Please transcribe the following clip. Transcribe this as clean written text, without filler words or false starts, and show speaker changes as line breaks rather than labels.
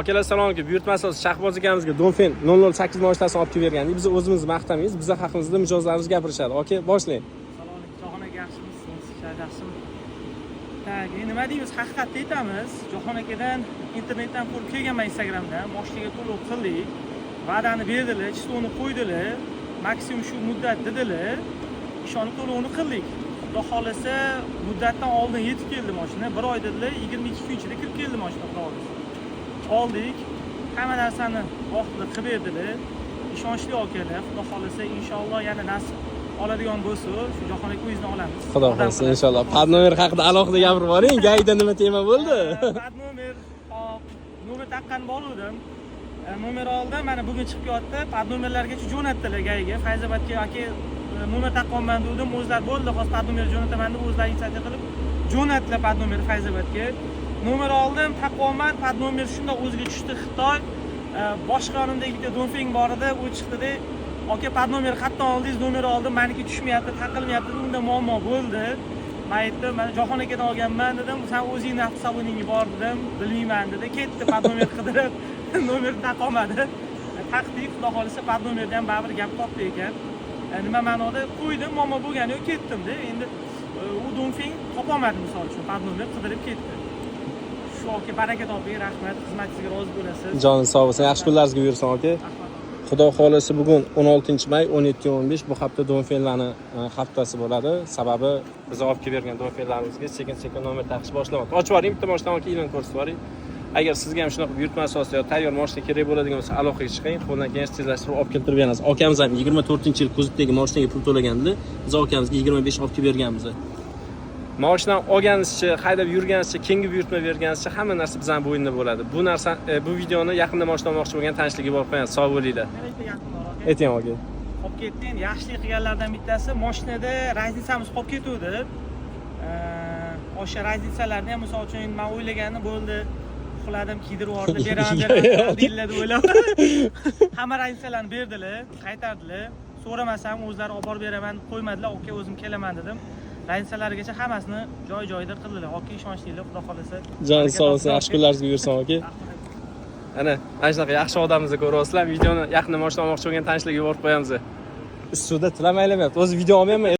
Akalar, assalomu alaykum. Buyurtma asosi Shahboz akamizga Dongfeng 008 mashinasini olib kelib bergandik. Biz o'zimiz maqtamaymiz, biza haqimizda mijozlarimiz gapirishadi. Aka, boshlang.
Assalomu alaykum, Jahon aka, yaxshimisiz? Ishlar yaxshimi? Так, endi nima deymiz, haqiqatni aytamiz. Jahon akadan internetdan ko'rib kelganman, Instagramdan. Moshinaga to'lov qildik. Va'dani berdilar, число ni qo'ydilar. Maksimum shu muddat dedilar. Ishonib to'lovini qildik. Xudo xohlasa, muddatdan oldin yetib keldi mashina. Bir oy dedilar, 22 kun ichida kirib keldi mashina, xudo xohlasa. Oldik. Hamma narsani vaqtida qilib berdilar. Ishonchli akalar, xudo xohlasa, inshaalloh yana nasib oladigan bo'lsa, shu Jahon aka o'zidan olamiz.
Xudo xohlasa, inshaalloh. Под номер haqida alohida gapirib boring. ГАИ da nima tema bo'ldi?
Под номер, hop, nomer taqqan boruvdim. Nomer oldim, mana bugun chiqib kelyapti. Под номер largacha jo'natdilar ГАИ ga. Fayzobodga aka, nomer taqqanman dedim, o'zlari bo'ldi, hozir под номер jo'nataman deb o'zlari инициатива qilib jo'natdilar под номер Fayzobodga. Nomer oldim, taqqanman, под номер shundoq o'ziga tushdi Xitoy. Boshqa yonimdagi bitta Dongfeng bor edi, u chiqdi-da, aka, под номер qayerdan oldingiz? Nomer oldim, maniki tushmayapti, taqilmayapti, unda muammo bo'ldi. Man aytdim, mana Jahon akadan olganman dedim, san o'zingni avtosaloningga bor dedim, bilmayman dedi. Ketdi под номер qidirib, nomerni taqolmadi. Taqdik, xudo xohlasa, под номер da ham baribir gap topdi ekan. Nima ma'noda qo'ydim, muammo bo'lgani yo'q, ketdim-da. Endi u Dongfeng topolmadi, misol uchun, под номер qidirib ketdi. Shu aka, baraka toping, rahmat, xizmatingizga rozi bo'lasiz.
Joningiz sog' bo'lsin, yaxshi kunlaringizga buyursin, aka.
Rahmat.
Xudo xohlasa, bugun 16-may 17:15, bu hafta Dongfenglarni haftasi bo'ladi. Sababi biz olib kelib bergan Dongfenglarimizga sekin-sekin nomer taqish boshlanyapti. Ochib yuboring bitta mashinani, aka, ilon ko'rsatib yuboring. Agar sizga ham shunaqa buyurtma asosida yo tayyor mashina kerak bo'ladigan bo'lsa, aloqaga chiqing. Qo'ldan kelgancha tezlashtirib olib keltirib beramiz. Akamiz ham 24-yil kuzovdagi mashinaga pul to'lagandilar. Biz akamizga 25 olib kelib berganmiz. Moshinani olganizcha, haydab yurganizcha, keyingi buyurtma berganizcha hamma narsa bizani bo'ynida bo'ladi. Bu narsa, bu videoni yaqinda moshina olmoqchi bo'lgan tanishlarga yuborib qo'yamiz. Sog' bo'linglar.
Yana bitta gapim bor, aka.
Ayting, aka.
Qolib ketdi endi, yaxshilik qilganlardan bittasi, moshinada разница miz qolib ketuvdi. O'sha разница larni ham, misol uchun, man o'ylaganim bo'ldi, uxladim, kiydirib yubordi, beraman, beraman deydilar deb o'ylab, hamma разница larni berdilar, qaytardilar. So'ramasam o'zlari olib borib beraman deb qo'ymadilar. Aka, o'zim kelaman dedim, разница largacha hammasini joy joyida qildilar. Aka, ishonchlilar, xudo xohlasa.
Joningiz sog' bo'lsin, yaxshi kunlaringizga buyursin, aka.
Rahmat.
Ana shunaqa yaxshi odamimizni ko'ryapsizlar. Videoni yaqinda moshina olmoqchi bo'lgan tanishlarga yuborib qo'yamiz. Issiqda tilam aylamayapti. O'zi video olmayapman.